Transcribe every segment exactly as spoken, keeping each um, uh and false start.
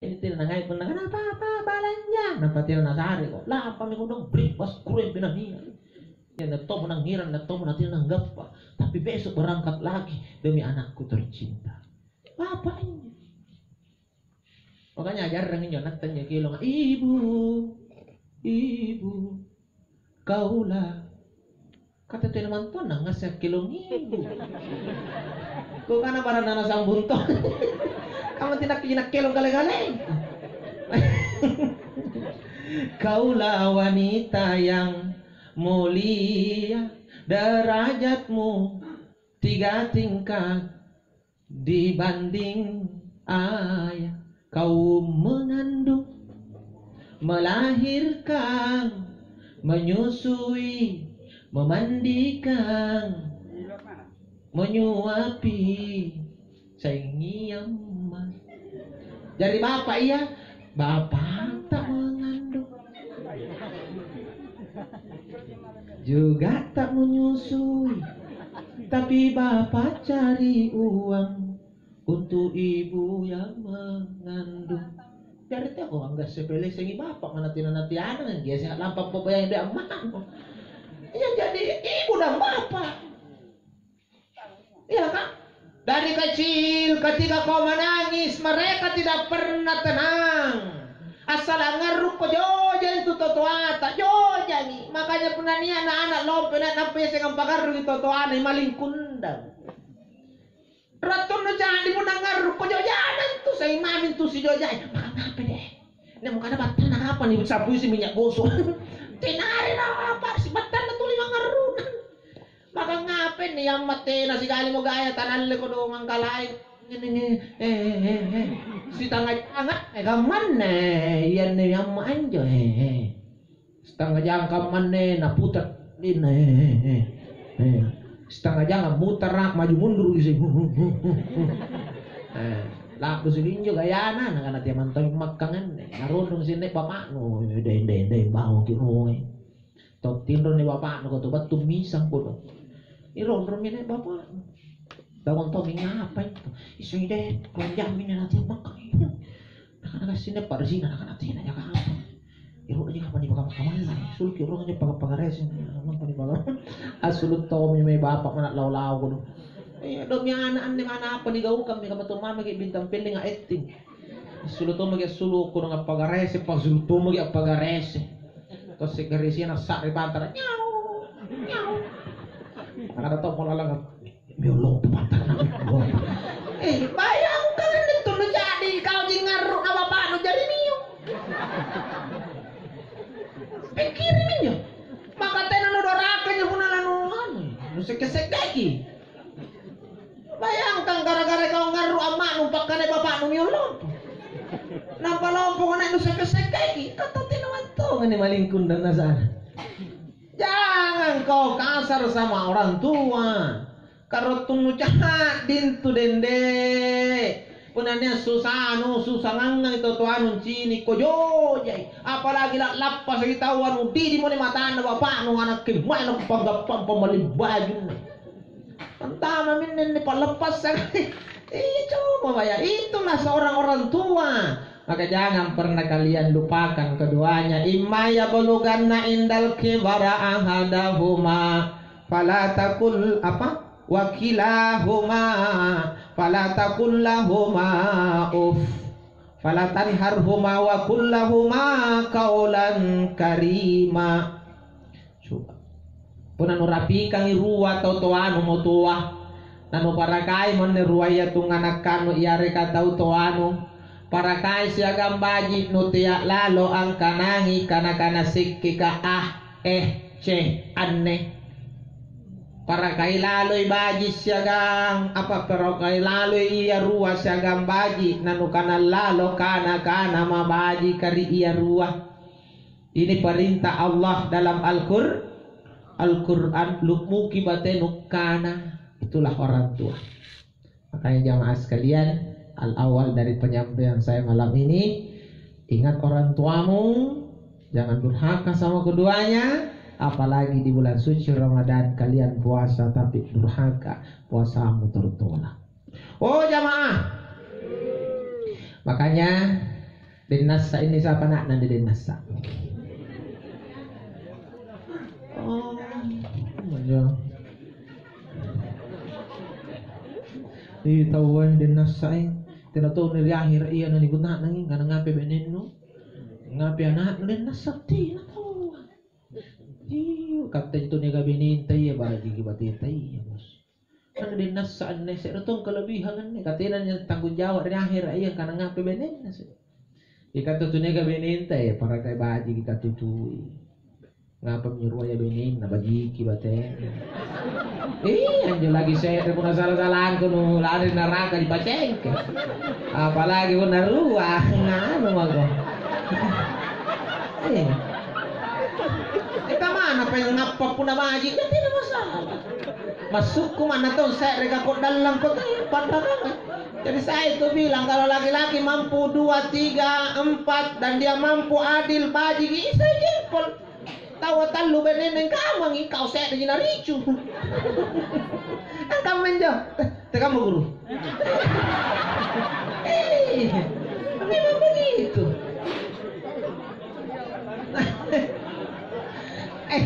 Jadi tena nangai punna kana apa-apa balanja. Nampa tena nasare ko. Lampami kodong, bri, bas, kureng pinahia. Ya, na tomo nangngerang, na tomo natina nanggappa. Tapi besok berangkat lagi demi anakku tercinta. Apa ini? Makanya ajarrang injo anatta injo kelonga, "Ibu, ibu, kaula." Kata tena mantuanna ngaseng kelong ibu. Kok kana barang nana sambung to. Kamu tindak kelong kale-kale. Kaula wanita yang mulia, derajatmu tiga tingkat dibanding ayah. Kau mengandung, melahirkan, menyusui, memandikan, menyuapi, saingiamma. Jari bapa iya, bapa tak mengandung, juga tak menyusui, tapi bapa cari uang untuk ibu yang mengandung. Jari teko angga sepele sengi bapa mana tina natiana, dia sehat lampa pobayang dia ammanu. Iya, jadi ibu dan bapa. Iya kan? Dari kecil ketika kau menangis, mereka tidak pernah tenang. Asal angngarrukko jojai tu totoata, jojangi. Makanya punna nia anak-anak lompe na nampa iaseng ampagarrungi totoana, maling kundang. Rattunnu ca'di punna ngarrukko jojana tu, sai mami tu sijojai. Maka ngape deh? Nia mukana battanna apa nih, sapuisi minyak gosok. Tenare na apa si battanna tuli mangarruna. Maka ngape nih, amma tena sikalimo gaya tanalle kodong angkalai. Ini nih, eh, eh, eh, eh. Sitanga janga, eh, kammanne, ianne amma anjo, eh, eh. Sitanga janga kammanne, naputar, eh, eh, eh, eh. Sitanga janga mutara, maju mundur di sini. Eh, labu silinjo gayana, nakana tiamantong makkanganne. Narondong sinne bapaknu, deng, deng, deng, bangun ki roe. Tau tinroni bapa'nu, kau tu battu misang kodong. Ironromi nai' bapa'nu. Bangun tau mi ngapai? Isui deh, kurang jammi na natia makkang. Nakana kassinna parisina, nakana tena jaka apa? Iro aja kapang dipakama-kamang. Suluki urang aja paka-pakarese. Nampa dipakama. Assulu' tommi mai bapa' mana lao-lao kodong. Eh, domi ana' anne mana apa nigaukang, mega matu mamaki bintang pelling a acting. Assulu' tomaki assulu' kodong appagarese, passulu' tomaki appagarese. Tosse garesena sa'ri pantara, nyau, nyau. Nakana tommo lalang, "Mio lompo pantara." Eh, bayangkan anne tunu jadi kau jingarru' na bapa'nu jadi mio. Pikkiri minjo. Maka tena nudorakanya punna lanu anu, nusekke-sekkeki. Bayangkan gara-gara kau ngarru' amma'nu, pakkana bapa'nu mio lompo. Nampa lompo nai' nusekke-sekkeki, kata tena mantongani malingkung dan nasana. Jangan kau kasar sama orang tua. Karottunnu ca'dintu dende. Punna nia' susanu, susangangngangi tau toanu ncinikko jojai. Apalagi la'lappasaki taua nudidimo ni matanna bapa'nu, ana' kemae nakupanggappa pammaling bajunna. Antama minne ni pa'lappassang. Iya, coba baya, itulah seorang orang tua. Maka jangan pernah kalian lupakan keduanya. Imma yablughanna indal kibara ahadahuma. Fala takul apa? Wa kilahuma. Fala takul lahuma uff. Fala tanharhuma wa kul lahuma qaulan karima. Coba. Punna nurapikangi rua tau toanu motoa, nanuparakai monne ruaya tunganakkannu yareka tau toanu, parakai siagang baji' nutea' lalo angkanangi kana-kana sekkeka ah, eh, ceh, anne. Parakai laloi baji' siagang apa, parakai laloi ia rua siagang baji', nanukana lalo kana-kana mabajika ri ia rua. Ini perintah Allah dalam Al-Qur-, Al-Quran, lu'muki batenu kana, itulah orang tua. Makanya jamaah sekalian, al-awal dari penyampaian saya malam ini, ingat orang tuamu, jangan durhaka sama keduanya, apalagi di bulan suci Ramadan kalian puasa tapi durhaka, puasamu tertolak. Oh jamaah, makanya Dennassa ini siapa ana'na di Dennassa? Oh, iya. Ih, taua Dennassa, eh. Tena tau ri akhir iya na nigunanangi, kana ngape benennu? Ngape ana'nu Dennassa? Tena taua. Iyo, katte itu niaka benenta iya, bajiki bateta iya, Bos. Kan Dennassa anne se're tong kelebihan anne, katena tanggung jawab ri akhir iya kana ngape benenna se. Ikatte tu niaka benenta ya, parakai bajiki katutui. Ngapa menyeruaya benenna, bajiki batena. Eh, anjo lagi se're punna sala-salangko nu lari naraka dipacengke. Apalagi punna rua, nganu mako. Eh. Eh, tamana pengen ngappa punna baji, ya tidak masalah. Masukku mana tong se're kapoddallang kota panraka. Jadi saya itu bilang kalau laki-laki mampu dua, tiga, empat dan dia mampu adil baji, bisa jempol. Tawa tallu beneneng kamangi kau se'reji naricu. Angkamma injo. Tekamma guru. Eh, memang begitu. Eh,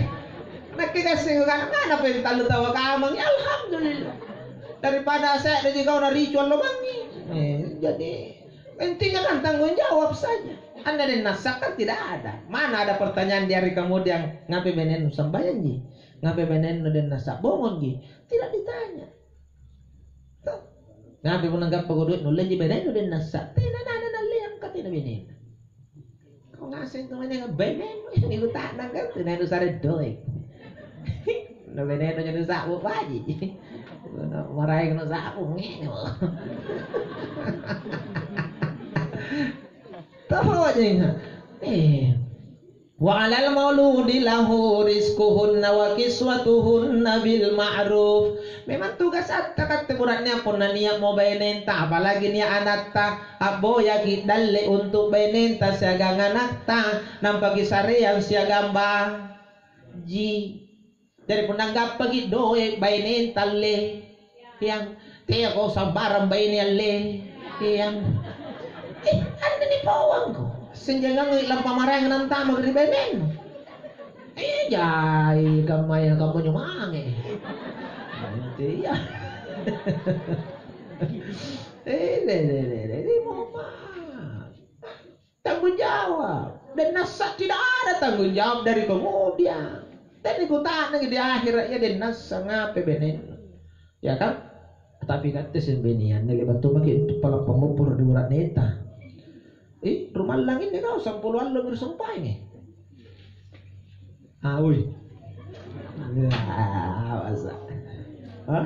nakke gassing kan mana pentallu tawa kamangi, alhamdulillah. Daripada se'reji kau naricu allo bangi. Eh, jadi intinya kan tanggung jawab saja. Anne Dennassa kan tidak ada. Mana ada pertanyaan di hari kemudian, "Ngape benennu sambayangji? Ngape benennu Dennassa bongonji?" Tidak ditanya. Toh. Ngape punna gappa ko duit, nullei ji benennu Dennassa? Tena nana nalleang ka tena benenna. Kau ngaseng tu menenga benennu, ini uta'na kan, tena nu sare doe. Na benennu jadi sa'bu baji. Maraeng na sa'bu ngene. Tahu aja. Eh. Wa 'alal mauludi lahu rizquhunna wa kiswatuhunna bil ma'ruf. Memang tugasatta katte bura'nea punna nia'mo bainenta, apalagi nia' anatta, a'boyaki' dalle' untu' bainenta siagang anatta, nampa kisareang siagang baji. Jari punna anggappaki' doe' bainenta alle, yang teako sambarang baine alle, yang, eh, anne nipauangko. Senjangangi lampa maraeng nantama ri bainennu. Eh, jai kammaya kammonjo mange. Iya. Eh, le, le, le, le, le, mohon maaf. Tanggung jawab. Dennassa tidak ada tanggung jawab dari kemudian. Tena kuta'nangi di akhirat, ya Dennassa ngape benennu. Ya kan? Tapi katte sembenian, nele battu maki' untu' pala' pammoporo' di bura'neta. Ih, rumallang inni kau, sampulo allo mi ri sumpaengi. Ah, ui. Ya, masa. Hah?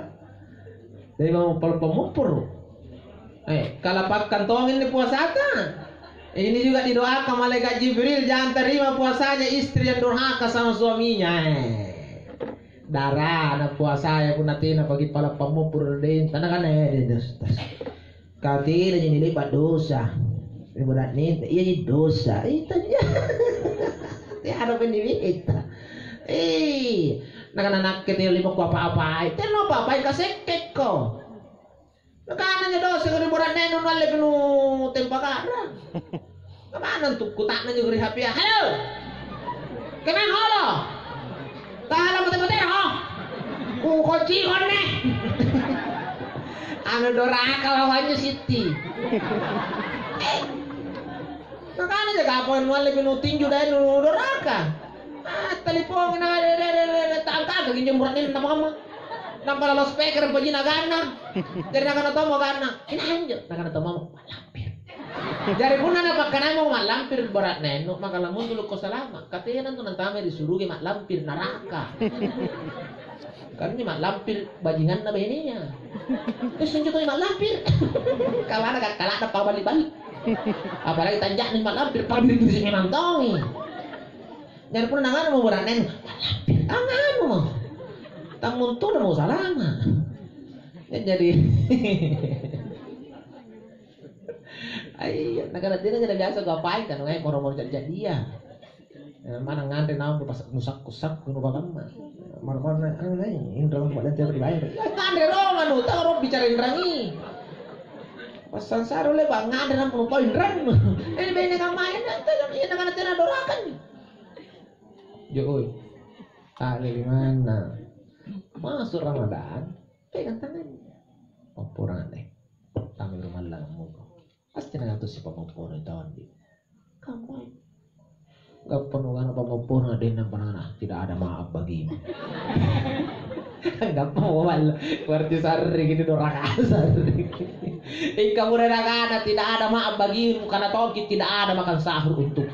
Tapi mau pal-, pammoporo'. Eh, kalapakkang tongi inni puasata. Ini juga didoakan malaikat Jibril, "Jangan terima puasanya istri yang durhaka sama suaminya." Eh. Darana puasaya punna tena pagi pala' pammoporo' ri denta, nakana, "Eh, de-, dos-, dos." Katenaji nile'ba' dosa. Ri bura'nenta, iyaji dosa. Ita ja. Tiada pendiwita. Eh, nakana nakke tena lima kuapa-apai. Tena apa-apai, kasekkekko. Nakana ja dosa ri bura'nenu, nuallepi nutempa garang. Kamana antu kuta'nang anjo ri H P-a, "Halo? Kemae holo? Tala mate-matera ho? Kukonciko anne." Anu doraka lawanjo sitti. Eh. Nakana ja kapang nuallepi nutinju daeng nu doraka. Ah, talipongi na, de, de, de, de, de, ta'angkaka ginjo bura'nena mama. Nampa lalo speaker pajina ganna. Jari nakana tommo ganna, "Inai anjo?" Nakana tommo, "Malampir." Jari punna napakkanaimo malampir bura'nenu, maka lamunjuluko salama'. Katena antu nantama ri suruga malampir naraka. Kan injo malampir bajinganna bainea. Terus injo tau malampir. Kawana kakkala'na pabali-bali. Apalagi tanja'na malampir, pabiri-biri memang tongi. Jari punna nanganamo bura'nenu, malampir, tanganamo. Tammuntunamo salama'. Ya, jadi. Aiya, nakana tena jadi biasa kuapaika, nungai moro-moro jadi-jadia. Eh, manna nganre naung pas nusakku-sakku nupakamma. Moro-moro na, anu nai, inrang pa'lante ri lain. Ya, nganre ronganu, tau rong bicara inrangi. Passangsara le'ba' nganre nampa nupau inrang. Eh, bene kamma. Jo, oi. Tali limanna. Masuk Ramadan, pegang tangannya. Pappurang deh. Tami rumah muko. Pasti nangatu si pammopporang tawandi. Kamu ai. Gappa nukana pammopporang denna panana, tidak ada maaf bagimu. Gappa mo ballo, berarti sarri gitu doraka sarri. Ingka pura nakana tidak ada maaf bagimu karena toki tidak ada makan sahur untuk.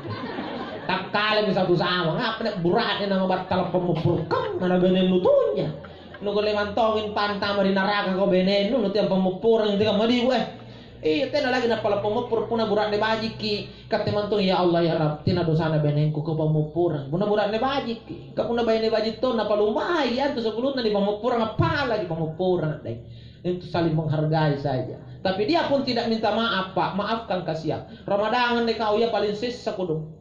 Takkalemi satu sama, ngapa nek bura'ne nama battala pammopporang mana benennu tunja. Nukulle mantongin pantama ri naraka ko benennu, nu tiang pammopporang, nu tiang madibu, eh. Iya, tena lagi nappala pammopporang, punna bura'ne bajikki, katte mantong, "Ya Allah, ya Rabb, tena dosana benengku, ko pammopporang." Punna bura'ne bajikki, ka punna baine baji' tonna, palumai antu sebelumna ni pammopporang, apalagi pammopporang, dai. Itu saling menghargai saja. Tapi dia pun tidak minta maaf, Pak. Maafkan kasihan. Ramadangan deh kau, ya paling sessa kodong.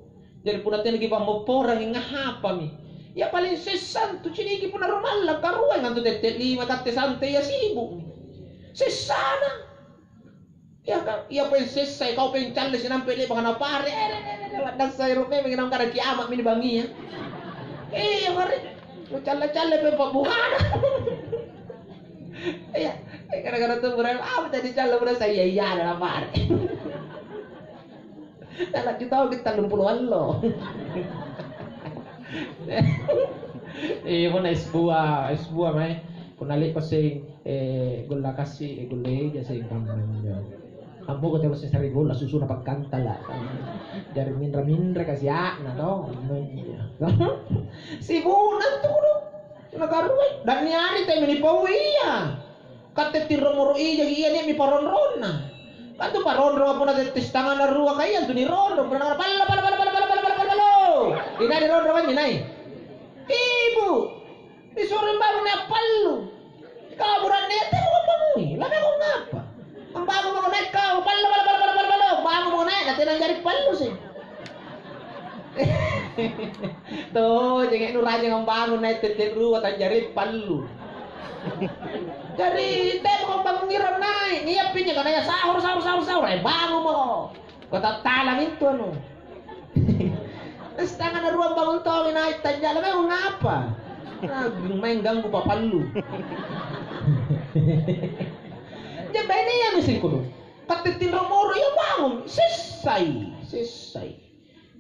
Jari punna tenaki pammopporangi, ngahapami? Iya paling sessa antu ciniki punna rumallang, karuai antu tette lima, katte santai, iya sibukmi. Sessana. Iya kan? Iya paling sessai, kau paling calle sinampe le'baka napare. Eh, eh, eh, eh, eh, waddassai ro memang naung kada kiama'mi ni bangngia. Iya, mari. Nucalle-calle peng pa'bungana. Iya, eh, gara-gara tu berapa apa jadi calle berasa iya, iya, ada napare. Tala jutaki tallumpulo allo. Iya, punna es buah, es buah mae. Punna le'ba' seng, eh, golla kassi, eh, golla eja seng kammana injo. Ammoga tau sessari golla susuna pakkantala. Jari minra-minra kasia'na to. Iya. Sibu'na tu kudu. Nakarua, dan niari temi nipaui iya. Katte tinro moro ijaki iya nia'mi paronronna. Kan tu paronrong punna tettes tanganna rua kaia antu nironrong, punna pallo, pallo, pallo. Inai nironrong anjo nai? Ibu. Disuro bangung appallu. Kau buranne temo pamui, lameko ngapa? Ambangung mako naik kau, pallo, pallo, pallo, pallo, pallo, pallo. Bangung mako naik, na tena jari pallu sih. Tuh, jenge' nurajang ambangung naik tette rua tanjari pallu. Jari, temo bangung iro naik, niappi njo kanaya sahur, sahur, sahur, sahur, eh, bangung mako. Katattalang itu anu. Setengah na ruang bangun tongi naik tanjala, memang ngapa? Ah, main ganggu papallu. Jembe ini ya mesti kudu. Katte tinro moro ya bangun, sessai, sessai.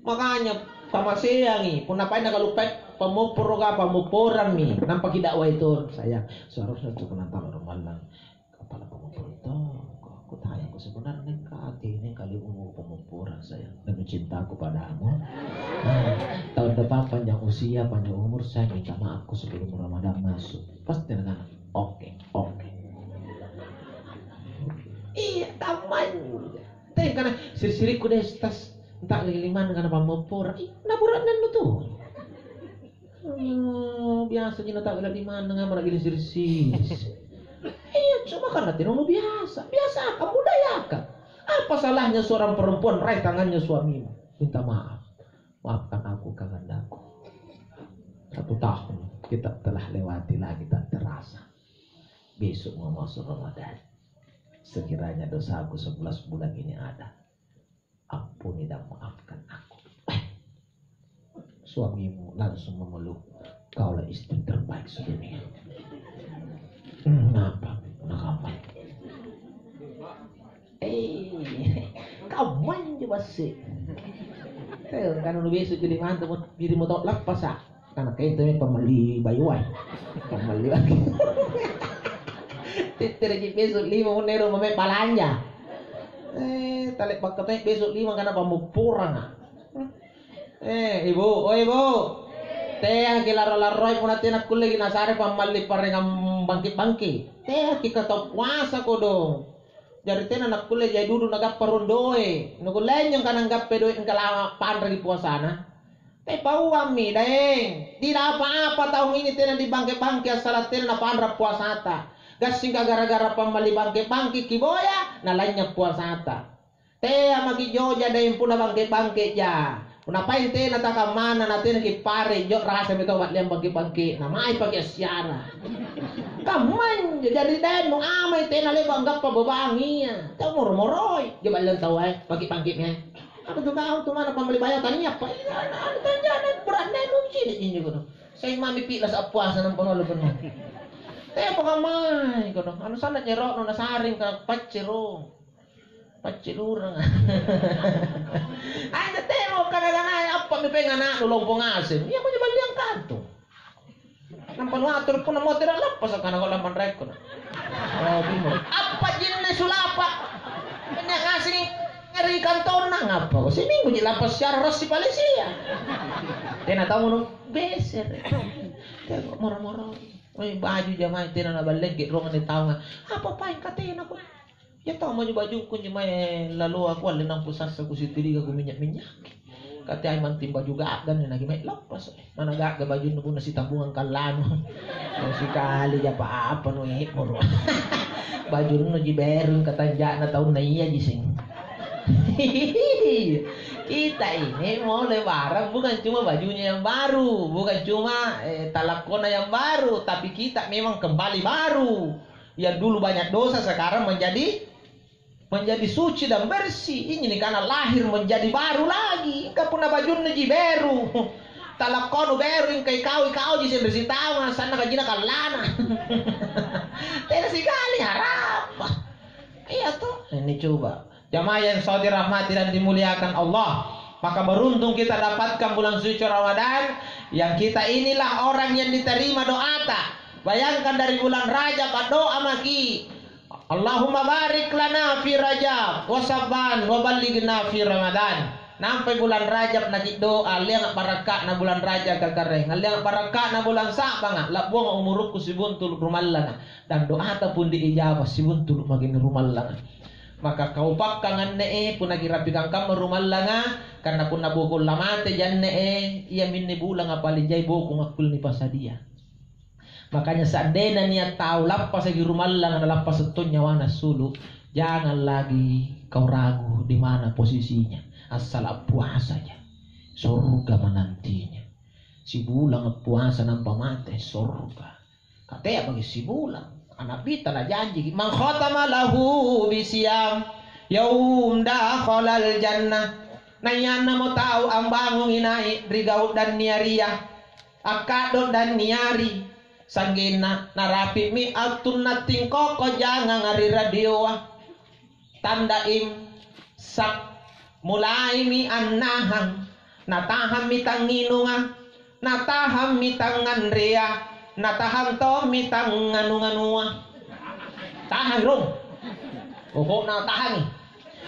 Makanya pamaseangi, punna paina kaluppai pamopporo ka, pamopporammi, nampa kidakwai to, sayang, seharusnya untuk menantang rumah lang. Kepala pamopporang tongko, kutayako sebenarnya kati ini kali umur pamopporang sayang, demi cintaku padamu. Tahun depan panjang usia, panjang umur, saya minta maafku sebelum Ramadan masuk. Pasti dengan oke, oke. Iya, tamanya. Teh karena siri-siriku deh tas, entah lagi lima dengan pamopporang. Ih, naburat dan tuh. Oh, biasa ji natau ila di mana, ngapa lagi disirisi? Iya, cuma karena tinono biasa. Biasa apa? Budayaka. Apa salahnya seorang perempuan raih tangannya suamimu? Minta maaf. Maafkan aku, kakandaku. Satu tahun kita telah lewati lagi tak terasa. Besok mau masuk Ramadan. Sekiranya dosaku sebelas bulan ini ada. Ampuni dan maafkan aku. Eh, suamimu langsung memeluk. Kaulah istri terbaik sedunia. Hmm, apa? Nakapa? Eh, kau manja basi. Eh, kan nu besok jadi mantu mo-, dirimu tau lappasa. Karena kayak itu memang pamalli bayuai. Pamalli bayuai. Tittiraki besok lima menero mame balanja. Eh, tale bakkatai besok lima karena pamopporanga. Eh, Ibu, oh Ibu. Teaki larro-larroi punna tena kulleki nasare pammalli parengang bangki-bangki. Teaki katau puasa kodong. Jari tena nakkulle jai dudu nagappa rondoe. Nukulle nyong kana nggappai doe engka lama panraki puasana. Te pauammi, Daeng. Tidak apa-apa taung ini tena dibangke-bangke assala tena napanra puasata. Gassingka gara-gara pammalli bangke-bangke kiboya, nalanynya puasata. Tea maki joja, Daeng, punna bangke-bangke ja. Punna paeng tena takammana na tena kipare jo rasa metau ma'liang bangke-bangke na mai pake assiara. Kammai injo, jari Daeng nu amai tena le'ba anggappa bebangi iya. Tau moro-moroi jo balleng tau ae, bangke-bangke mi ae. Anu tu kau tu mana pambali bayau tania apa? Iya, anu tanjana beratna nu cini injo kono. Sai mami pi'la sa puasa nampa nolo kono. Tepa kamai kono. Anu sana nyerokno nasaring ka paccero. Paccelurang. Aja temo kana-kana apa mi pengen anaknu lompo ngaseng. Iya mo balliang kantu. Nampa nuatur punna motera lappasa kana kau lampan rekko. Oh, bingung. Apa jinne sulapa? Nya ngaseng ngeri kantonna ngapa? Seminggu ji lapas siara rossi palesia. Tena tau nu beser. Tengok moro-moro. Oi, baju jamai tena naballengke rong ni taunga. Apa paeng katena ko? Ya tau maju bajungku njo mae laloa kualle nampu sassa kusitiriga kuminyak-minyak. Kateai manting baju ga'ga ni nagi mae lappas. Mana ga'ga bajunnu punna sitambungang kallanu. Tau sikali japa apa nu ehmoro. Bajunnu ji berung katanja'na taunna iya ji sing. Kita ini mau lebaran bukan cuma bajunya yang baru, bukan cuma eh, talakkona yang baru, tapi kita memang kembali baru. Yang dulu banyak dosa sekarang menjadi menjadi suci dan bersih. Ini nikana lahir menjadi baru lagi. Engka punna bajunnu ji beru. Talakkonu beru, engka ikau, ikau ji senre sitaung, sanna kajina kallana. Tena sikali harapa. Iya toh? Ini coba. Jamaah yang saya dirahmati dan dimuliakan Allah, maka beruntung kita dapatkan bulan suci Ramadan, yang kita inilah orang yang diterima doata. Bayangkan dari bulan Rajab berdoa maki, Allahumma barik lana fi Rajab wa Sabban wa ballighna fi Ramadan. Nampai bulan Rajab nakiddoa, "Alliang barakka'na bulan Rajab kakareng, alliang barakka'na bulan Sa'banga, la'buang umurukku sibuntulu rumallanga." Dan doata pun diijabah sibuntulu maki rumallanga. Maka kaupakkang anne e, punna kirapikang kamma rumallanga, karena punna bokong lamate janne e, iaminne bulanga paling jai bokong akkulle nipasadia. Makanya seandainya nia' tau lappasaki rumallanga, nalappasa' to nyawana assulu', jangan lagi kau ragu di mana posisinya, assala' puasaja, surga menantinya. Sibulang puasa nampa mate, surga. Katea bagi sibulang, ana' Nabitta najanjiki, "Man khatama lahu bisiyam yaum dakhalal jannah." Naiannamo tau ambangungi nai' ri gau' danniaria, akka'do' danniari, sanggenna narapi'mi attunna tingkoko janganga ri radioa. Tanda imsak, mulaimi annahang, natahammi tangnginunga, natahammi tangnganrea, natahang tommi tangnganu-nganua. Tahangi rung. Pokokna tahangi.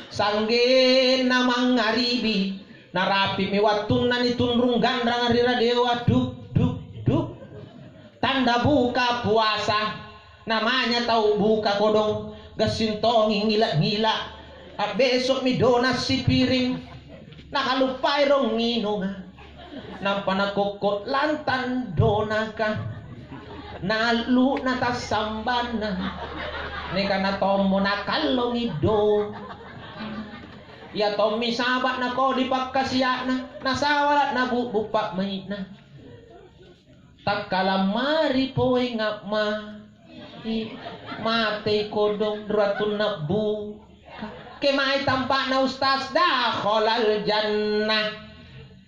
Sanggenna mangngaribi, narapi'mi wattunna nitunrung ganranga ri radioa, duk, duk, duk. Tanda buka puasa, namanya tau buka kodong, gassing tongi ngila-ngila. Abbeso'mi dona sipiring, nakaluppai rong nginunga. Nampa nakokko lantang donaka, naallu'na tassambanna. Nikana tommo nakallongi do. Iya tommi saba' nakodi pakkasia'na, nasawala' nabu'bu' pa'mai'na. Takkalammari poeng amma, i-, matei kodong ruattunna buka. Kemae tampa'na ustaz, dakhalal jannah.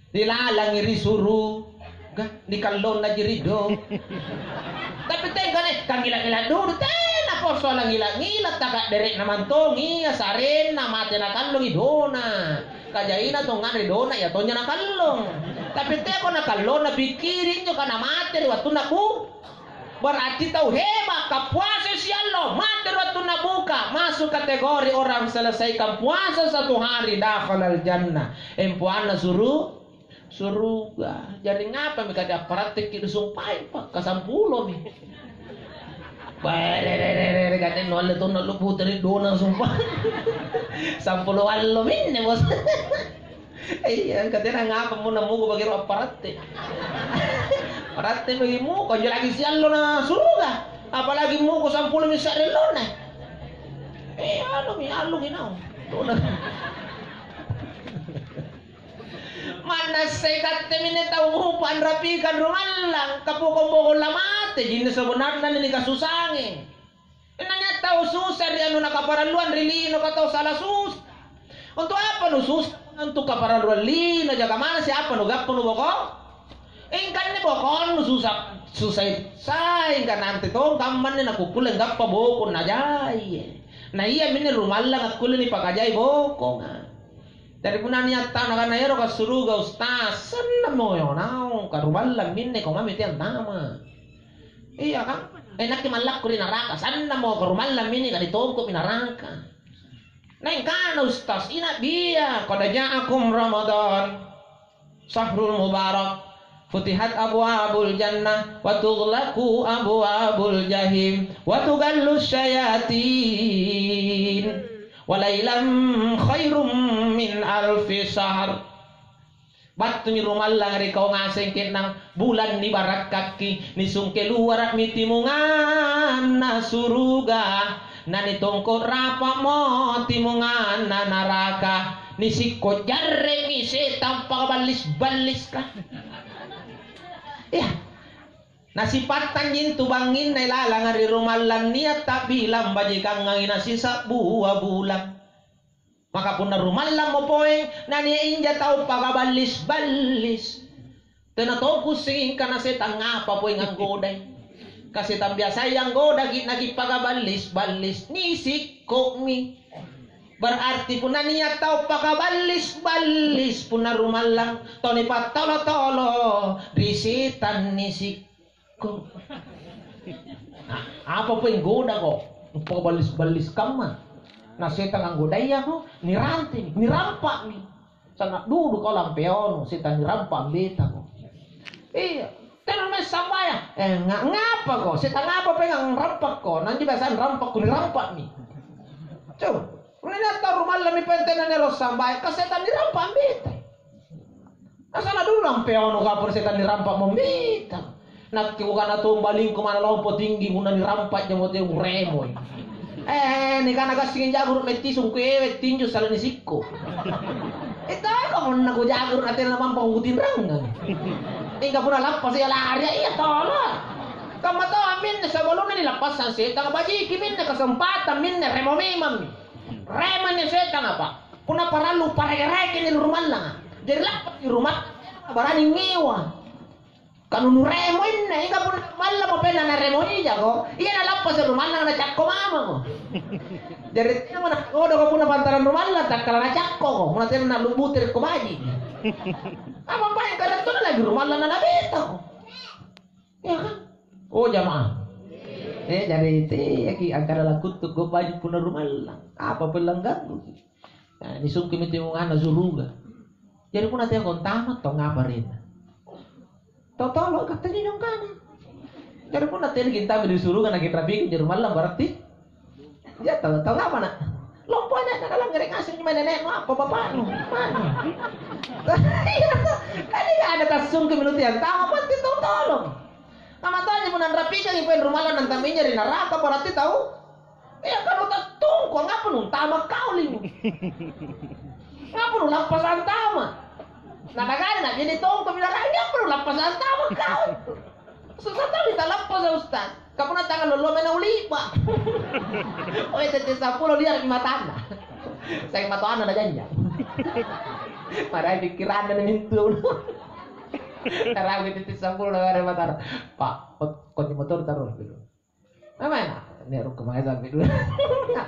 Dilalangi ri suruga, nikallonna ji ri do. Tapi tengkane, kangila-ngila dulu, tena poso langila-ngila, takaddere'na mantongi, iya sarenna mate nakallongi dona. Kajaina tong nganre dona, iya tonja nakallong. Tapi teko nakallong, napikkiri injo kana mate ri wattunna bu-, berarti tau heba, kapuasai siallo, mate ri wattunna buka, masuk kategori orang selesaikan puasa satu hari, dakhalal jannah. Empoanna suru-, suruga. Jari ngapami kati apparatteki disumpae, Pak? Kasampulomi. Bae, re, re, re, re, re, kati nualle tonna lu puteri dona sumpah. Sampulo allo minne, Bos. Iya, katena ngapa mo namuko bagi ro apparatte. Apparatte bagi muko, anjo lagi siallo na suruga. Apalagi muko sampulo mi sa'ri allona. Eh, anu mi, allo ki naung. Dona. Ma'nassai katte minne tau mupa anrapikang rumallang, kapokong-pokong lamate jinne sebenarna ni nikasusange. Inna nia' tau susa ri anunna kaparalluang ri lino ka tau sala susa. Untuk apa nususa? Antu kaparalluang lino jaga mana siapa nugappa nuboko? Ingkanne bokonnu susah, susah sai ingka nanti tong kammanne nakukkulle gappa bokong najai. Na iya minne rumallang akkulle nipakajai bokonga. Jari punna nia' tau nakana ero ka suruga ustaz, sennammo naung ka rumallang minne ko mami tiang tama. Iya kan? Eh nakke mallakku ri naraka, sennammo ka rumallang minne ka ditongko'mi naraka. Naeng kana ustaz, ina bia, qad ja'akum Ramadan. Syahrul Mubarak, futihat abwabul jannah wa tughlaqu abwabul jahim wa tugallu syayatin wa lailam khairum min alfi syahr. Battumi rumallang ri kau ngaseng ke'nang bulan nibarakkakki, nisungke luara'mi timunganna suruga, nanitongko rapa'mo timunganna naraka. Nisikko jarre'mi setang pakaballis-balliska. Iya. Nasipattang jintu bangnginna ilalanga ri rumallang nia' ta'bilang bajikangangi nasisa'bua bulang. Maka punna rumallangmo poeng, nania' inja tau pakaballis-ballis. Tena tongkussengi angkana setang apa poeng anggodai. Ka setang biasai anggodaki nakipakaballis-ballis, nisikko'mi. Berarti punna nia' tau pakaballis-ballis punna rumallang, tau nipattolo-tolo ri setang nisikko'. Nah, apa poeng godako? Pakaballis-ballis kamma. Na setang anggodaiko, nirantemi, nirampa'mi. Sanna' dudu kau lampeono, setang nirampa' ambetako. Iya, tena mai sambayang. Eh, nga-, ngapako? Setang apa pengang rampakko? Nanti biasa rampakko, nirampa'mi. Coba, punna nia' tau rumallami pantena nero sambayang, ka setang nirampa' ambeta. Nasana dulu lampeono kapang setang nirampa'mo ambeta. Nakke kukana tombalingku mana lompo tinggi, punna nirampa' jamo teu remoi. Eh, nikana gassing jaguru' mettisung kuewe tinju sala nisikko. Itu kok punna kujaguru' natena mampa kutinrangang. Ingka punna lappa saya lari, iya tolo. Kamma to minne sebelumnya nilappassang setang bajiki minne kesempatan minne remo memammi. Remanni setang apa? Punna parallu pareke-reke ni rumallanga. Jadi lappa di rumah barani ngewa. Kanu nuremo inne, ika punna mallamo penna naremo ijako, iya nalappasa rumallanga nacakko mamako. Jari tena mana kodoko punna pantarang rumallang takkala nacakkoko, punna tena nalubbuti rekko baji. Apa paeng karattunna lagi rumallang na nabetako. Iya kan? Oh jamaah. Eh jari teaki angkana lakuttu ko baji punna rumallang. Apa pellang ganggu? Nah, nisungkumi timunganna suruga. Jari punna teako antama tau ngapa arenna? Tau tolo katte nyonyong kana. Jari punna tena gintami di suruga na ginrapiki jari mallang berarti. Ya tau tau ngapa nak? Lompo aja na langngere ngaseng mae nenekmu apa bapakmu? Mana? Iya, tadi ada tassungkumi nu tiang tama pasti tau tolong. Namatanya punna nrapikangi poeng rumallang nantaminya ri naraka berarti tau Iya, kan utattungko, ngapa nuntama kau lino? Ngapa nulappasa antama? Nanagana, jadi tongko bilang, ngapa nulappasa antama kau? Susah tau ditalappasa, Ustaz. Kapuna tangan lolo mena ulipa. Oh, tette seppulo liar di matana. Saya matoanna na janja. Marai pikiranna na mintu. Tarawi tette seppulo na matana. Pak, kunci motor taruh dulu. Namanya? Nia' rukku mae sampe dulu.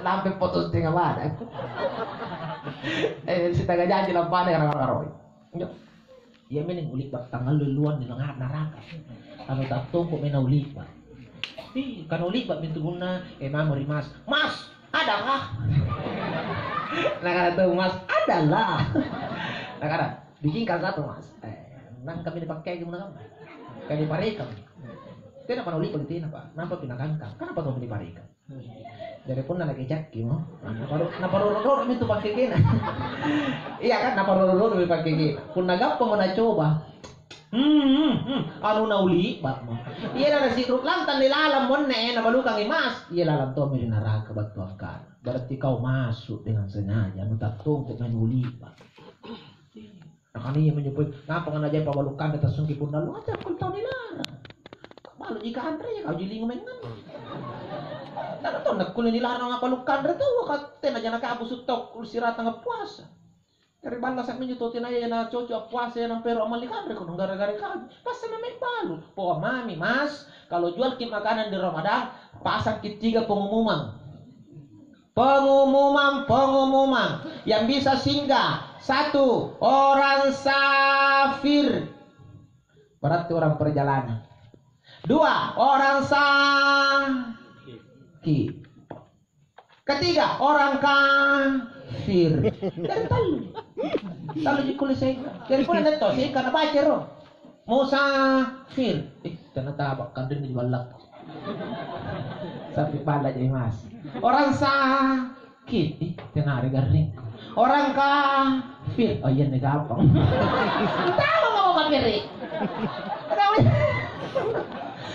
Lampe potong setengah badan. Eh, setengah janji lampana karo-karoi. Iya mene ulipa tangalo luan di naraka. Anu tattongko mena ulipa. Ih, kan ulipa mintu punna, eh, mamo ri Mas. Mas, adakah? Nakana tu Mas, adalah. Nakana, Bikin kagak tuh, Mas. Eh, nangkami dipakai gimana kamu? Kayak diparekang. Tena pada ulipa tena, Pak. Nampa pinagangkang. Kenapa tuh diparekang? Jadi punna lagi cakki mo. Naparu naparu roro itu pakai kena. Iya kan naparu roro itu pakai kena. Punna gappa mo nacoba. Hmm, hmm, hmm. Anu naulipa mo. Iya na sikruk lantang di lalang monne na balukangi Mas. Iya lalang tommi di neraka battu angkana. Berarti kau masuk dengan sengaja, anu tattongko main ulipa. Nakana iya minjo pole, "Ngapa ngana jai pabalu kanre tassungki punna lu?" Aja kul tau nilarang. Balu ji kanre, kau ji lingu mengngan. Tana tau nakkulle nilarang ngapa lu kanre tau, ka tena jana kabusu tau kul siratanga puasa. Ri ballasa' minjo tau tenaya na cocok appuasa, nampa ero' ammalli kanre kodong gara-gara kau. Pasti nameng balu. Pokok mami, Mas, kalau jualki makanan di Ramadan, pasangki tiga pengumuman. Pengumuman, pengumuman yang bisa singgah. Satu, orang safir. Berarti orang perjalanan. Dua, orang sakit. Ketiga, orang kafir. Dari talu. Talu jikuli seka. Dari pula netto seka na baca ro. Musafir. Eh, tena tabak kandeng di balak. Sampai bala jadi mas. Orang sakit. Eh, tena ada garing. Orang kafir. Oh iya nih gampang. Tahu mau kafir. Tahu.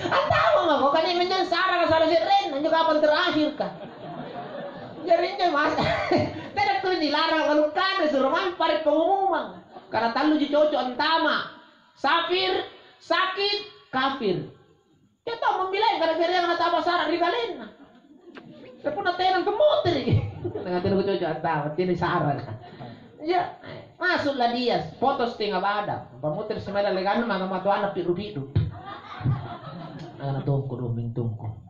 Antama mako, kan iya minjo sarang, sarang se'rena, injo kapang terakhir ka. Jari injo mas, tena tu nilarang, kalau kada suruh mampari pengumuman. Karena tallu ji cocok antama. Safir, sakit, kafir. Kita memilih karena se'rena antama sarang ri kalenna. Tapi punna tena kemoteri. Dengan tena cocok antama, tena sarang. Iya, masuklah dia, foto setengah badan. Pamutir semela leganna, maka matoanna piru-piru. Ana tongko dong mintungko.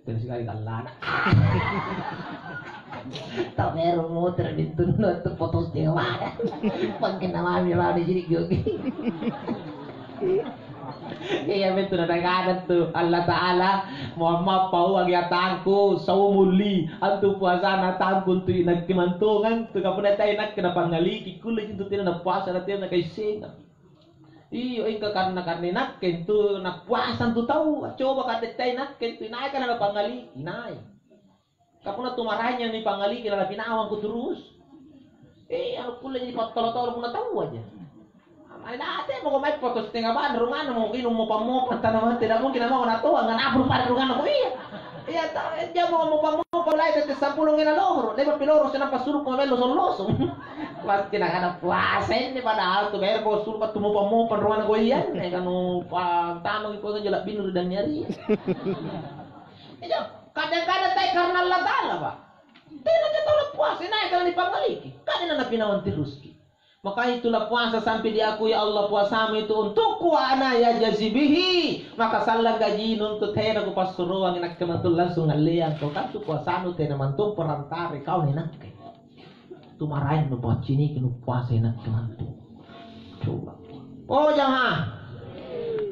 Terus sekali kallana. Tau mero mutir mintunna tu foto setengah badan. Mangkin namami mau di sini jogi. Iya, betul, ada kadang tu Allah Ta'ala, "Muhammad, pauangi atangku, saumuli, antu puasana atangku untu inakke mantongang, tu kapunna tai nakke napangngaliki, kulle cintu tena napuasa, na tena nakaisengang." Iyo, engka karena, karena inakke tu napuasa tu tau, coba kate tai nakke tu, inaika na napangngaliki, inai. Ka punna tu maraenga nipangngaliki, na napinawangko terus. Eh, anu kulle ji pattolo-tolo punna tau aja. Mai date mako mai foto setengah badan, runganna mako inung mopa-mopa tana mate, tidak mungkin mako natoa, nganapur pada runganna ko iya. Iya, tau, eh, jamo mopa-mopa lai tette sampulo ngena lohoro, lebar piloro senang pasulu ko mello solloso. Pasti nakana puasa ini padahal tu bayar ko sulu battu mopa-mopa runganna ko iya, ne kanu pa tanu ko jela binuru dan nyari. Iya. Kadang-kadang tai karena Allah Ta'ala, Pak. Tena ja tau puasa, naik kalau dipangaliki. Kadena napinawang teruski. Maka itulah puasa sampai diakui Allah puasamu itu untukku, ana ya jazibihi. Maka sallang gajinu untuk tena kupassuroang nakke mantul langsung ngalleang kau kan tu puasamu tena mantul perantare kau ni nakke. Tu maraeng nupacciniki nupuasai nakke mantu. Coba. Oh, jaha.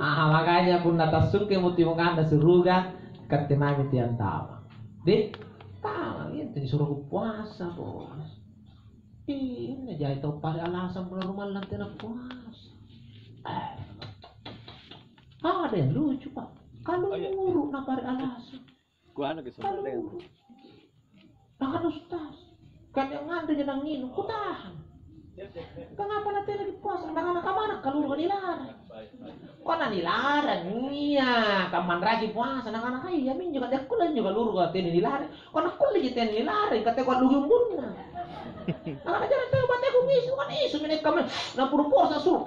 Aha, makanya punna tassungke mutimungkanna suruga, katte mami tiantama. Deh, tama gitu disuruh puasa, bos. Ih, ini jai tau pare alasan punna rumallang tena puasa. Eh. Ada yang lucu, Pak. Kalau nguru na pare alasan. Kuana ke sebenarnya. Kalau nguru. Bahkan Ustaz, kan yang nganre jangan nginum, kutahan. Kenapa nanti lagi puasa? Nakana kamana kaluru nilarang. Kok na nilarang? Iya, kamanraki puasa. Nakana iya minjo kata kulle juga luru kata tena nilarang. Kok na kulle ji tena nilarang, kata kok lugi umbunna. Nakana jangan tau bateku ngisu, kan isu minek kami. Nampuru puasa su.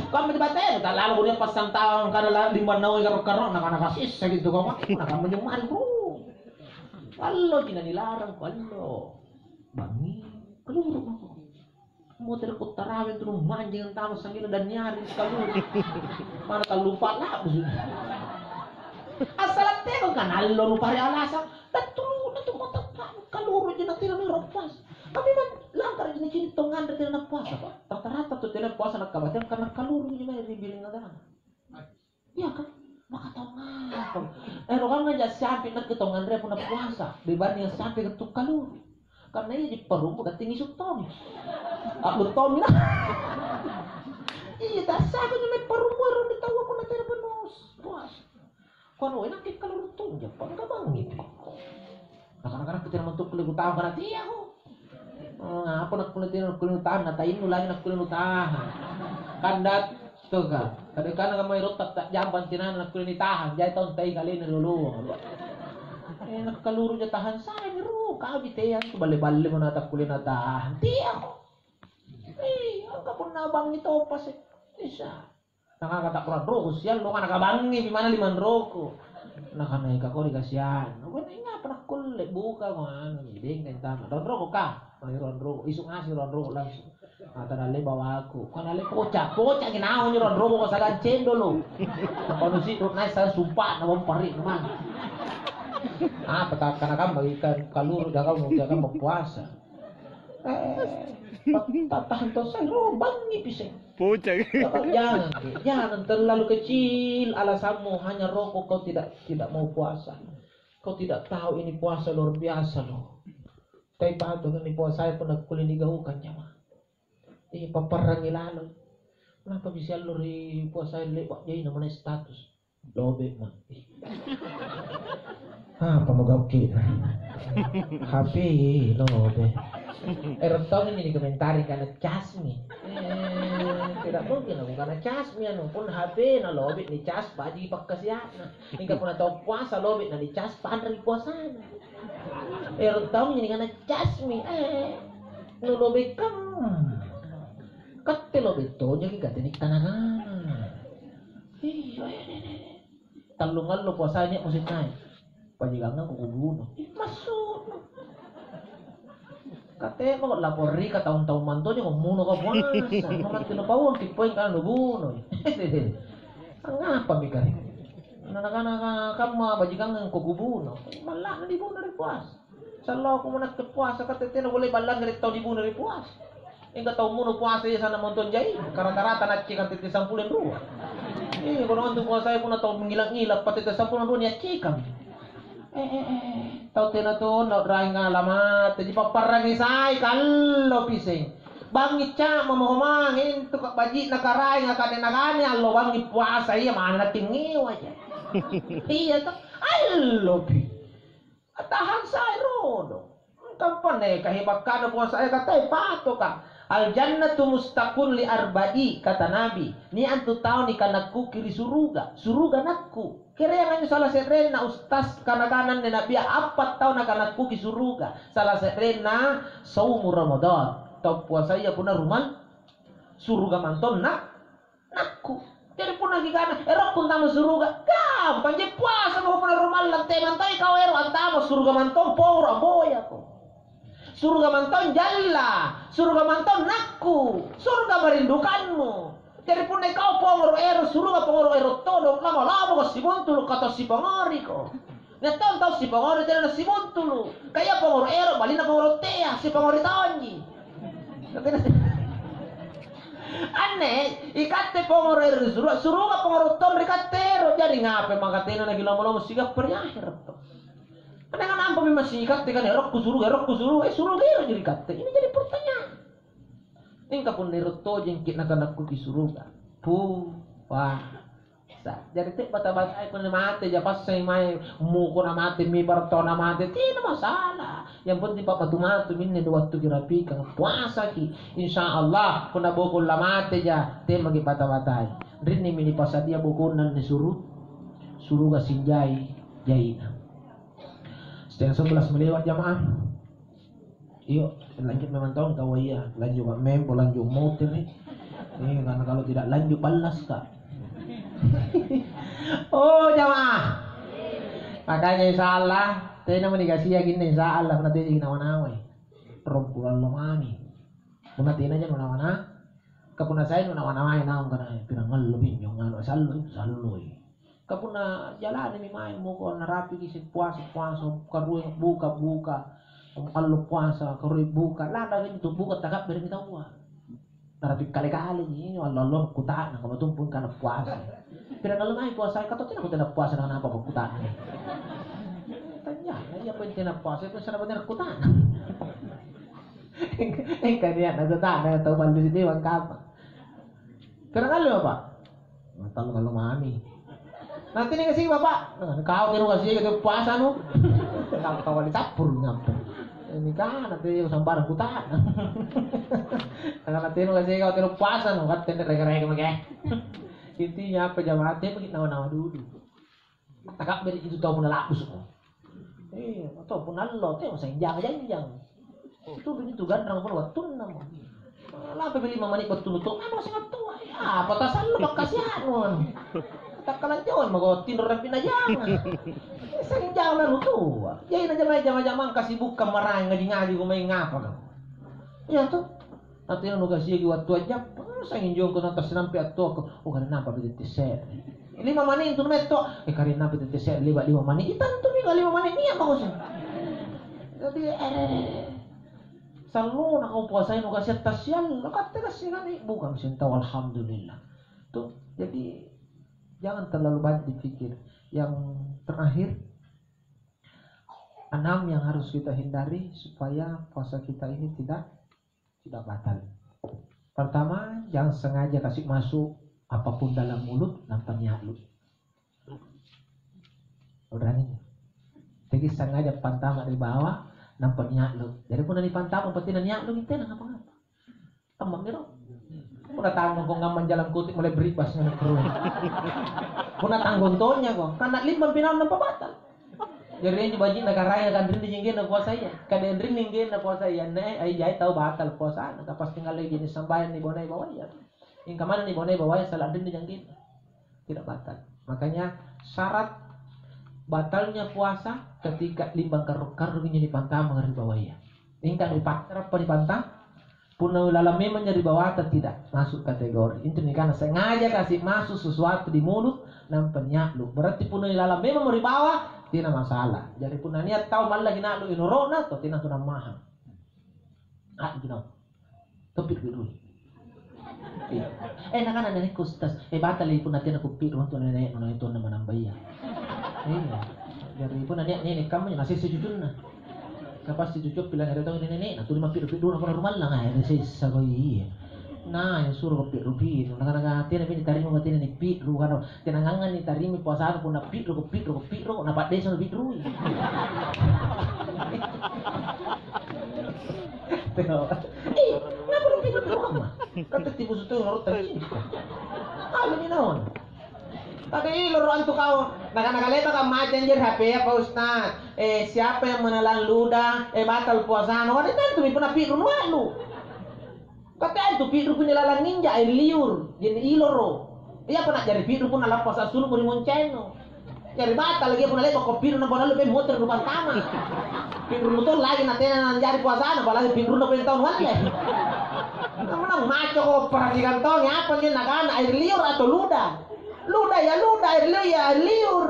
Kami di batenu, tak lalu dia pasang tahun karena limba naung karo-karo, nakana kasih segitu kau. Nakana menjemari, bro. Allo ji nanilarang ko allo. Bangngi, kaluru mako. Motere ko tarawih tu manjeng antama sangngina dan nyari kaluru. Mana kalumpa labu. Asal teko kan allo nu pare alasan. Dattu na tu kota kaluru ji natira na ropas. Kami man langkara ji nacini tong nganre tena puasa, Pak. Rata-rata tu tena puasa nakkabatang karena kaluru ji mae ri biring agama. Iya kan? Maka tau ngapa? Ero kan aja siampi nakke tau nganrea punna puasa, dibanding siampi tu kaluru. Karena iya ji parumbu datting isuk toni. Aku toni nah. Iya, tak sako nyo mai parumbu ero di tau aku na tena penuh puasa. Kono enak ke kaluru tonja, pangka bangi. Nakana-kana kita mantuk kulle kutawa kana tiaho. Eh, apa nakkulle tena nakkulle nutahan, na tainnu lagi nakkulle nutahan. Kandat toga. Kada kana kamai rotta tak jambang tinana nakkulle nitahan, jai taung tai kalena rioloang. Eh, nakkaluru ja tahan sai ro, kau biteang tu balle-balle mana takkulle natahan. Tiaho. Eh, angka punna bangi topa se. Bisa. Nakana kata kurang roko siallo, kana kabangngi pi mana limang roko. Nakana ika kau dikasihan. Nakana ingapa nakkulle buka ko anu, dengka tama. Daun roko ka. Ronroko, isu ngaseng ronroko langsung. Mata nalle bawaku. Kau nalle poca, poca ki naung nyo ronroko ko sagang cendolo. Kau nusi naik saya sumpah na bang pari man. Apa tak kana kamu ikan kaluru jaga mau jaga mau puasa. Eh, tahan to saya robangi piseng. Pucang. Jangan, jangan terlalu kecil alasanmu hanya rokok kau tidak tidak mau puasa. Kau tidak tahu ini puasa luar biasa loh. Tapi patutuni puasai punna kulle nigaukang jama. Eh, papparrangi laloi. Kenapa bisa allo ri puasai le'ba' jai namana status? Lobe' maki. Apa mau gauki? H P lobe'. Ero' tongi ni dikomentari kana casmi. Eh, tidak mungkin aku kana casmi anu pun H P na lobe' ni cas baji pakkasiakna. Mingka punna tau puasa lobe' na nicas panrang puasana. Ero' taungi ni kana casmi, eh, nu lobe' kamma. Katte lobe' tojaki kateni tanagana. Iya, eh, eh, eh. Tallungallo puasai nia' musim nai'. Pajikangang kukubuno. Ih, massu'nu. Katemo kok lapor ri kataung-taung mantoja kok muno kok puasa. Maka tino pauang kipoeng kana nubuno. Angngapa mika? Nakana kamma bajikangang kok kubuno. Malla'na dibuno ri puasa. Sallo aku manakke puasa kate tena boleh ballang ri tau dibuno ri puasa. Engka tau muno puasa iya sana montong jai, karata-rata naccekang tette sampulo rua. Iya, kono antu puasaya punna tau ngila-ngila pa tette sampulo rua niaccekang. Eh, eh, eh, eh. Tau tena tonna raenga lamate, jipapparrangi sai kallo piseng. Bangi ca'ma mako mange intu ka baji'na karaenga kane nakane allo bangi puasa iya mana natingngewa ja. Iya to, allopi. Tahang sai rodong. Kampanne kahebakkana puasaya katai patoka. Al jannatu mustaqun li arba'i kata Nabi. Ni antu tau nikanakkuki ri suruga. Suruga nakku. Kereang anjo salah se'renna ustaz kana-kana anne Nabia appa tau nakanakkuki suruga. Salah se'renna saumu Ramadan. Tau puasaya punna rumal suruga mantonna nakku. Jari punna kikana, "Erokku antama suruga," gampang je puasa mako punna rumallang temantoi kau ero antama suruga mantong poro amboyako. Suruga mantong jalla, suruga mantong nakku, suruga merindukanmu. Jari punna kau pongoro ero suruga pongoro ero todong lama-lamako sibuntulu kata sipangoriko. Nia' tong tau sipangori tena nasibuntulu. Kaya pangoro ero, balinna pangoro tea, sipangori tonji. Anne, ikatte pangoro ero ri surua, suruga pangoro tong ri katte ero. Jari ngapai maka tena nakilomo-lomo sigappa ri ahera to? Anne nganampa memang sikatte kan erokku suruga, erokku suruga, eh suruga ero ji ri katte. Ini jadi pertanyaan. Mingka punna ero tojeng ki nakanakkuki suruga. Puh, wah. Sa-, jari te bata-batai punna mate ja passai mae muko na mate mibar tau na mate, tena masalah. Yang penting pa matu-matu minne dua wattu kirapikang puasaki. Insya Allah punna boko lamate ja te maki bata-batai. Rinni mi nipasadia bokonna anne suru-, suruga sinjai jaina. Setengah sebelas melewat jamaah. Iyo, lanjut memang taung kau iya, lanjut Pak Mempo, lanjut motor nih. Iya, karena kalau tidak lanjut balas kak. Oh jamaah, makanya insya Allah tena mau dikasih yakin insya Allah pernah jadi nawa-nawa. Rompulan lomani. Pernah tena aja nawa-nawa. Kapuna saya nawa-nawa naung kana pirang ngallo binyo ngano sallo sallo. Ka punna jalanimi mae muko narapiki si puasa, puasa, karua buka, buka, allo puasa, karua buka, lada itu buka takabbere mi taua. Narapi kale-kale ji, allo-allo kutana, kama tumpung kana puasa. Pira ngallo mae puasa, kata tena kutena puasa na apa kutana. Tanya, iya apa tena puasa, itu sana bener kutana. Engka dia na kutana, tau balli sini bang kapa. Pira ngallo apa? Tallu ngallo mami. Nanti nih kasih bapak. Nah, kau kira kasih itu puasa nu. Kau kau wali campur nyampur. Ini kan nanti sambarang kutana. Karena nanti nu kasih kau kira puasa nu kan tender rega-rega mage. Intinya apa jamaah te mungkin nawa-nawa dulu. Takabbere itu tau punna labbusukko. Eh, atau punna allo, teo saing janga-janjang. Itu begitu ganrang pole wattunna mo. Lampa beli mamani battu nuto, anu sing attua. Ya, apa tasallo bakkasianu anu. Takkalanjauan mako tinro rampina jama. Saing jama nutua. Jadi na jama-jama kasibukkang maraeng ngaji-ngaji ko maeng ngapa kau? Iya to? Atau yang nukasiaki wattu ajjappa, sanging jongko na tassinampe attoako, oh, kare nampa pi tette se're. Lima mani intu metto, eh, kare nampa tette se're liba lima mani, itantu mika lima mani nia' mako sih. Jadi, eh, sallona kau puasai nukasia' tassiallo, katte kassikali, bukan sintau, alhamdulillah. Tuh, jadi jangan terlalu banyak dipikir. Yang terakhir, enam yang harus kita hindari supaya puasa kita ini tidak, tidak batal. Pertama, jangan sengaja kasih masuk apapun dalam mulut nampa nia'lu. Ulangi. Jadi sengaja pantama ri bawah nampa nia'lu. Jadi punna nipantama berarti na nia'lu, tena ngapa-ngapa. Amma'miro. Punna tanggongko ngammang jalang kote mulai beribas nganakro. Punna tanggong tonyako, kana limbang pinaung nampa batal. Jari anjo baji'na Karaeng kan rinni jenggenna puasaya. Kada rinni jenggenna puasaya, ne, ai jai tau batal puasana, ka pasti ngallei jenis sambayang nibonai bawaya. Ingka manna nibonai bawaya sala rinni jenggenna. Tidak batal. Makanya syarat batalnya puasa ketika limbang karru-karru injo nipantama ri bawaya. Ingka nipakkara pa nipantama, punna ilalang memang ri bawata tidak masuk kategori. Intu nikana sengaja kasih masuk sesuatu di mulut nampa nia'lu. Berarti punna ilalang memang ri bawah, tena masalah. Jadi punna nia' tau mallaki na'lu inoro'na, to tena tu nammahang. Ah, gitu. Topi pi rui. Iya. Eh, nakana nenekku, "Ustaz, eh, batali punna tena kupi'ru antu nene'nu, na tonna manambaia." Iya. Jari punna nia' nene' kamma, na sessa cucunna. Kapassi cucu pilang ere tau nene'na, tuli mappi'ru-pi'runa punna rumallang, ah, ere sessa ko iya. Nah, yang suruh kopi'ru-pi'ru, nakana tena bini tarima, tena nipi'ru, kano tena ngangngang nitarima puasana punna pi'ru, kopi'ru, kopi'ru, na paddesa nupi'rui. Tengok. Eh, ngapa lu pikir-pikir kamma? Kan tette busu tu menurut tadi. Alumi naon? Tapi iloro antu kau, nakana kaleta kammaja anjir H P apa Ustaz? Eh, siapa yang menelan ludah? Eh, batal puasana. Wah, tentu mi punna pi'ru nua'lu. Kata antu pi'ru punna lalang inja air liur, je'ne' iloro. Iya apa na'jari pi'ru punna lappa sulu' ri moncaino. Jari batal lagi punna le'bako pi'ru nampa nallu peng motere' rupantama. Pi'runu to lagi natena nanjari puasana, apalagi pi'runa peng tau nualle. Kamu nang macoko, perhatikan tongi apa anjo nakana, air liur atau ludah? Ludah ya ludah, air liur ya air liur.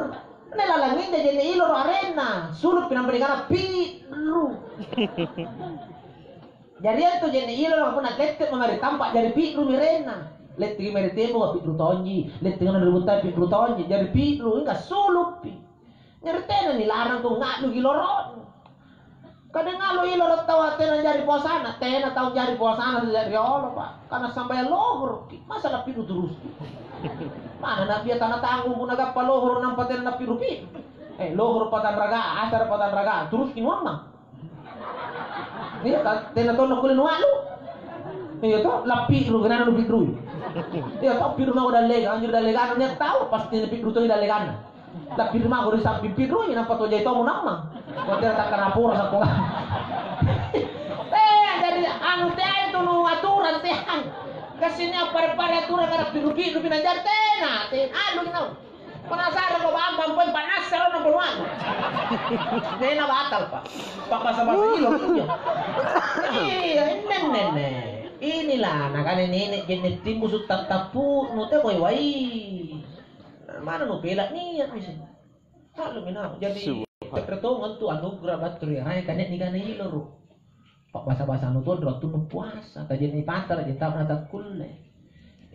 Anne lalang inja je'ne' iloro arenna, sulu'pi nampa nikana pi'ru. Jari antu je'ne' iloro punna lette'mo mae ri tampa' jari pi'rumi arenna. Lette'ki mae ri tembok pi'ru tonji, lette'ki mae ri buttai pi'ru tonji, jari pi'ru, ingka sulu'pi. Jari tena nilarang tu nga'luki iloro'nu. Kadang nga'lu iloro' taua tena jari puasana, tena tau jari puasana ri riolo, Pak. Karena sambayang lohoro'ki, masa napi'ru turuski? Mana Nabia tana tanggung punna gappa lohoro' nampa tena napi'ru-pi'ru? Eh, lohoro' patanraga, asara patanraga, turuski nuammang. Iya, ta-, tena tonna kulle nua'lu. Iya to, lappi'ru, kenana nupi'rui. Iya to, pi'ru mako dallegang, anjur dalleganna nia' tau, pasti napi'ru tongi dalleganna. Lappi'ru mako ri samping pi'rui, nampa to jai tomo nammang. Kuatera takkana pora sakko. Eh, jadi anu teai tu nu aturan teai. Kasini apa pare-pare aturan kada pi'ru-pi'ru pinajari tena, tena anu naung. Penasaran ko bambang poeng pa'nassa ro nampa nua'nu. Tena batal, Pak. Pa'basa-basa ilo injo. Iya, nenne. Inilah nakana nene' je'ne' timbusu' tattappu'nu te wai-wai. Mana nupela' nia' misi. Ta'lumi naung. Jadi, subhanallah. Tongang tu anugerah battu ri Karaeng kania' nikana iloro'. Pa'basa-basa anu tonro wattunnu puasa, kajian nipantara' jintau na takkulle.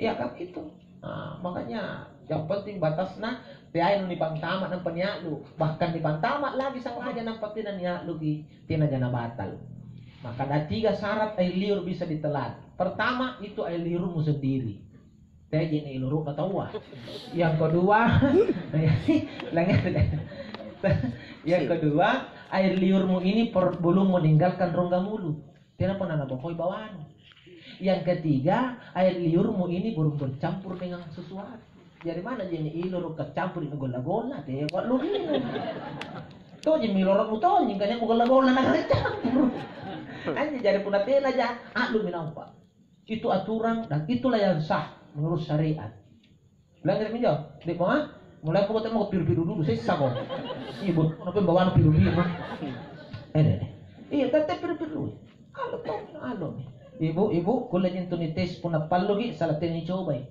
Iya kan itu. Nah, makanya yang penting batasna teai nu nipantama' nampa nia'lu. Bahkan nipantama' lagi sengaja nampa tena nia'luki, tenaja nabatal. Maka ada tiga syarat air liur bisa ditelan. Pertama, itu air liurmu sendiri. Teai je'ne' iloro'na taua. Yang kedua, yang kedua, air liurmu ini per-, belum meninggalkan rongga mulut. Tenapa nanabokoi bawanu. Yang ketiga, air liurmu ini belum bercampur dengan sesuatu. Jari mana je'ne' iloro' kaccampuru' nu golla-golla, teako a'lurina. Tojemmi iloro'mu tonji, kanya mugolla-golla na kaccampuru'. Anjo jari punna tenaja, a'lumi naung, Pak. Itu aturan dan itulah yang sah menurut syariat. Bilang jadi minjo, dek mama, mulai pokoknya mau piru-piru dulu, sessa kok. Iya, buat apa bawa piru-piru? Eh, deh, deh. Iya, tetap piru-piru. Alo to, alo. Ibu, ibu, kulle jintu nites punna palluki, sala tena nicobai.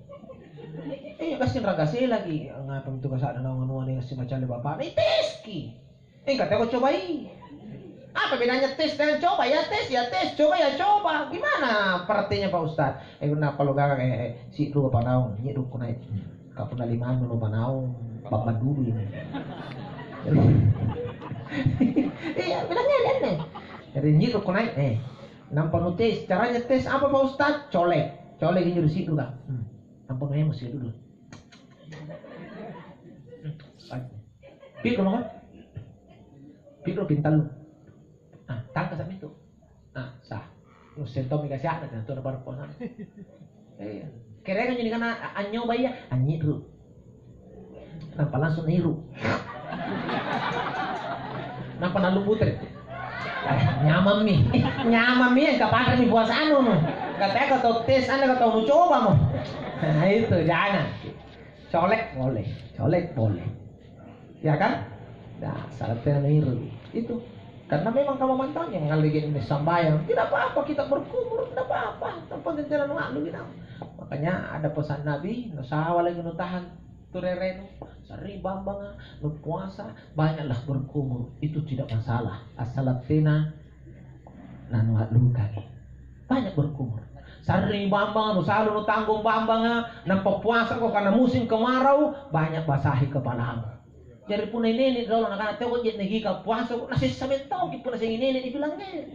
Iya, gassing raga selaki. Ngapa mintu kasa'na naung anua nia gassing macalli bapa'na, iteski. Engka teko cobai. Apa bedanya tes dengan coba? Ya tes, ya tes, coba ya coba. Gimana artinya, Pak Ustaz? Eh, punna pallu gaga, eh, eh, si'ru apa naung, nyi'ru kunai. Ka punna limanu nu panaung, babban dulu ini. Iya, bilangnya aneh. Jadi nyi'ru kunai, eh. Nampa nu tes, caranya tes apa, Pak Ustaz? Colek. Colek ini si'ru ka. Hmm. Nampa nu emosi dulu. Pi'ru mako? Pi'ru, pintallu. Ah, tangkasa' mintu. Ah, sah. Nusseng tommi kasia'na, tentu ada baru puasa. Iya. Kereanga jadi kana anyoba iya, anyi'ru. Nampa langsung nairu. Nampa nalu butre. Eh, nyamammi. Nyamammi, engka panremi puasanu. Katanya kau tau tes, anda kau tau nucoba mo. Nah, itu, jangan. Colek boleh, colek boleh. Ya kan? Nah, sala tena nairu. Itu. Karena memang kamu mantannya mengalih gini sambayang. Tidak apa-apa kita berkumur, tidak apa-apa. Yang penting tena nualu gitu. Makanya ada pesan Nabi, nusawa lagi nutahan tu rerenu. Sering bambanga, nupuasa, banyaklah berkumur. Itu tidak masalah. Asal tena nanualukangi. Banyak berkumur. Sarring bambanga, nusalu nutanggung bambanga, nampa puasako karena musim kemarau, banyak basahi kepalamu. Jari punna inene dolo nakana teko je nagika puasako, nasessa mentoki punna seng inene dibilang eh.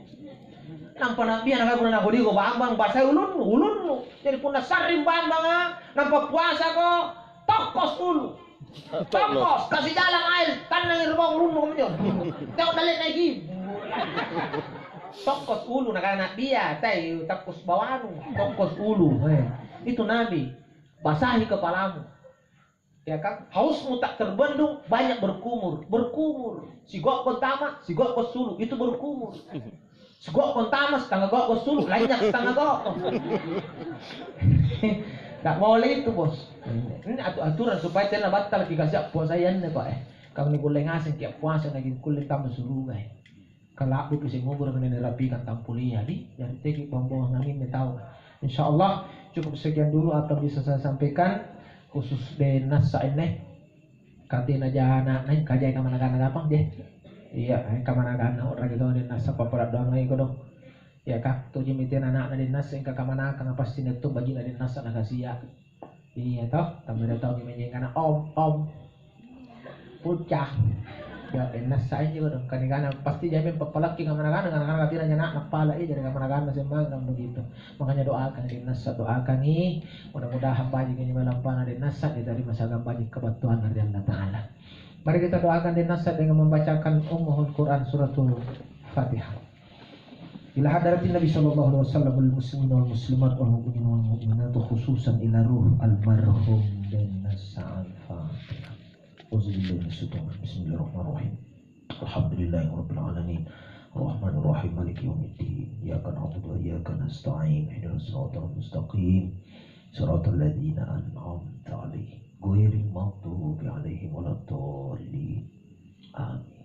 Nampa nabbia nakana punna nakodiko bambang, basai ulunnu, ulunnu. Jari punna sarring bambanga, nampa puasako, tokkos ulu. Tokkos, kasi jalang air, tannangi ri bawang ulunnu kaminjo. Tau dalle naiki. Tokkos ulu, nakana nabbia, tai tokkos bawanu, tokkos ulu. Eh, itu Nabi. Basahi kepalamu. Ya kan? Hausmu tak terbendung, banyak berkumur. Berkumur. Sigokko tama, sigokko sulu, itu berkumur. Sigokko tama, setengah gokko sulu, lanynya setengah gokko. Tak boleh itu, Bos. Ini atu-, aturan supaya tena battala kikasiak puasa yanne, Pak, eh. Kang nikulle ngaseng kia puasa na kulle tama suruga, eh. Kala'bupi seng ubura mene nirapikan tampulia di, jari teki pamboang anginne tau. Insya Allah cukup sekian dulu apa yang bisa saya sampaikan khusus di Nassa ini. Katena jana naik kajai kamanakanna kapang je. Iya, eh, kamanakanna orang itu di Nassa papala doang lagi kodong. Ya kak, tuji miten anakna di Nassa engka kamanakang pasti netto bajina di Nassa nakasia. Iya toh, tambah tau memang kana om, om. Pucah. Ya, eh, nassa injo kodong. Kanigana pasti jami pappalakki kamanakanna, kanakana katina nyana nappala, eh, jadi kamanakanna semmang kan begitu. Makanya doakan di Nassa, doakangi. Mudah-mudahan baji ini melampana di Nassa, diterima sagang baji kebattuanna ri Allah Ta'ala. Mari kita doakan di Nassa dengan membacakan Ummul Quran suratul Fatihah. Ila hadratin Nabi sallallahu alaihi wasallam wal muslimin wal muslimat wal mu'minin wal mu'minat khususan ila ruh almarhum Dennas Al-Fatihah. Auzubillahi minasyaitonir rajim. Bismillahirrahmanirrahim. Alhamdulillahi rabbil alamin. Arrahmanirrahim. Maliki yaumiddin. Iyyaka na'budu wa iyyaka nasta'in. Ihdinas siratal mustaqim. Siratal ladzina an'amta 'alaihim. Ghairil maghdubi 'alaihim waladdallin. Amin.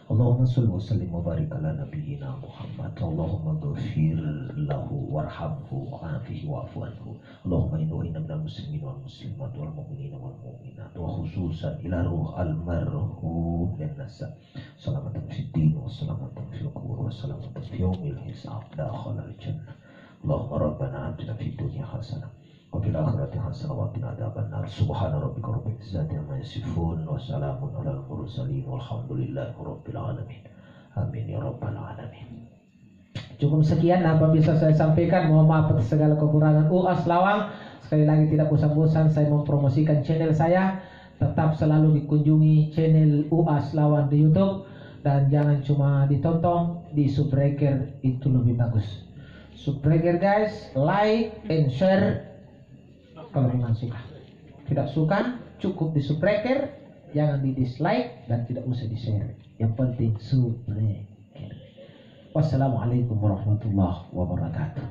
Allahumma shalli wa sallim wa barik ala nabiyyina Muhammad. Allahumma ghafir lahu warhamhu wa afihi wa'fu anhu. Allahumma innahu inna minal muslimin wal muslimat wal mu'minin wal mu'minat wa khususan ila ruh almarhum dan nasa salamatan fid din wa salamatan fil qubur wa salamatan fi yaumil hisab dakhalal jannah. Allahumma rabbana atina fid dunya hasanah wa fil akhirati hasanah wa qina adzabannar. Subhana rabbika rabbil izzati amma yasifun wa salamun alal mursalin walhamdulillahi rabbil alamin. Amin ya rabbal alamin. Cukup sekian apa bisa saya sampaikan. Mohon maaf atas segala kekurangan. Uas Lawang, sekali lagi tidak bosan-bosan saya mempromosikan channel saya. Tetap selalu dikunjungi channel Uas Lawang di YouTube. Dan jangan cuma ditonton, di subscribe itu lebih bagus. Subscribe guys, like and share kalau memang suka. Tidak suka, cukup di subscribe, jangan di dislike dan tidak usah di share. Yang penting subscribe. Wassalamualaikum warahmatullahi wabarakatuh.